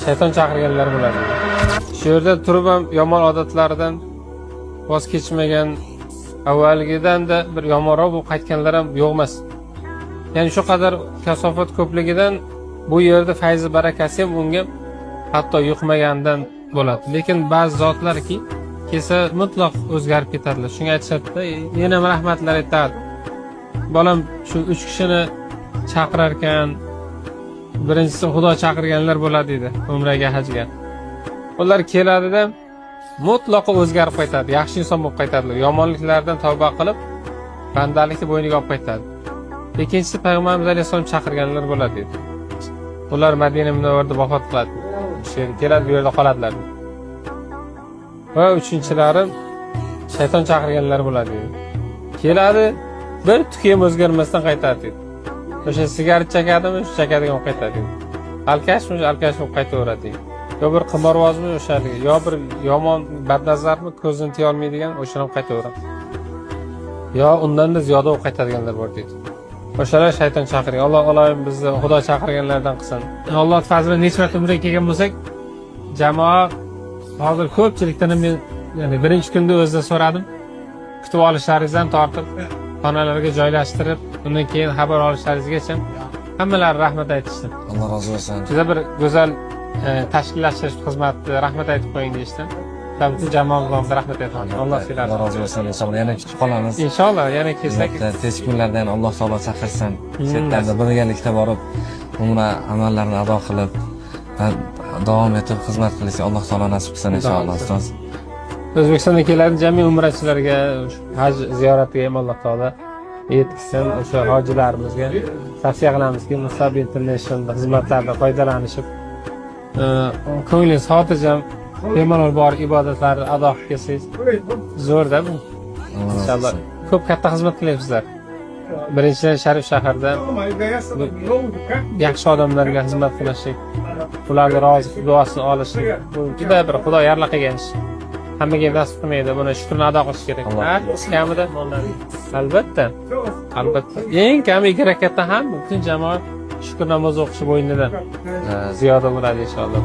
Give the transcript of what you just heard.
Shayton chaqirganlar bo'ladi. Shu yerda turib ham yomon odatlaridan voz kechmagan, avvalgidan-da bir yomonroq bo'lib qaytganlar ham yo'q emas. Ya'ni shu qadar kasofat ko'pligidan bu yerda fayzi barakasi ham unga hatto yuqmagandan bo'ladi. Lekin ba'zi zotlarki kelsa, mutlaq o'zgarib ketadilar. Shunga aytishadida, yana ham rahmatlar aytadi. Bolam, shu uch kishini chaqirar ekan, birinchisi Xudo chaqirganlar bo'ladi deydi, umraga, hajga. Ular keladida, mutlaqo o'zgarib qaytadi, yaxshi inson bo'lib qaytadilar. Yomonliklardan tavba qilib, bandalikni bo'yniga olib qaytadi. Ikkinchisi Payg'ambarimiz alayhissalom chaqirganlar bo'ladi deydi. Ular Madina Munavvarada vafot qiladi. Shu yerga keladi, bu yerda qoladilar. Va uchinchilari shayton chaqirganlar bo'ladi deydi. Keladi, bir tuki ham o'zgarmasdan qaytadi deydi. O'sha sigaret chekadimi, shu chekadigan bo'lib qaytadi deydi. Алкаш mi, алкаш bo'lib qaytaveradi deydi. Yo bir qimorvozmi o'shaligi, yo bir yomon badnazarmi, ko'zini tiya olmaydigan, o'shani ham qaytaveradi. Yo undanda ziyoda bo'lib qaytadiganlar bor deydi. O'shalar shayton chaqirgan. Alloh iloyim bizni Xudo chaqirganlardan qilsin. Alloh fazli bilan necha marta umraga kelgan bo'lsak, jamoa hozir ko'pchilikdan ham men, ya'ni birinchi kunda o'zida so'radim. Kutib olishlaringizdan tortib, xonalarga joylashtirib, undan keyin xabar olishlaringizgacha hammalari rahmat aytishdi. Alloh rozi bo'lsin. Juda bir go'zal tashkillashtirish xizmati, rahmat aytib qo'ying deyishdi. Butun jamoamiz nomidan rahmat aytaman. Alloh sizlarni. Alloh rozi bo'lsin. Inshaalloh yana kutib qolamiz. Inshaalloh yana kelsak. Albatta, tez kunlarda yana Alloh taolo chaqirsin. Chetlarda birgalikda borib umra amallarini ado qilib va davom etib xizmat qilishga Alloh taolo nasib qilsin inshaalloh, ustoz. O'zbekistonda keladi jami umrachilarga, haj ziyoratiga ham Alloh taolo yetkazsin. O'sha hojilarimizga tavsiya qilamizki, Musab International xizmatlaridan foydalanishib, ko'nglingiz xotirjam, bemalol borib ibodatlarni ado qilib kelsangiz zo'rda bu. Alloh rozi Inshaalloh bo'lsin. Ko'p katta xizmat qilyapsizlar. Birinchidan, sharif shaharda yaxshi odamlarga xizmat qilishlik, ularni rozi duosini olishlik, bu juda bir Xudo yarlaqagan ish. Hammaga ham nasib qilmaydi, buni shukrini ado qilish kerak. Alloh. Har kamida, albatta, albatta, eng kami ikki rakatdan ham butun jamoa shukr namozi o'qishi bo'ynidan ziyoda bo'ladi inshaalloh.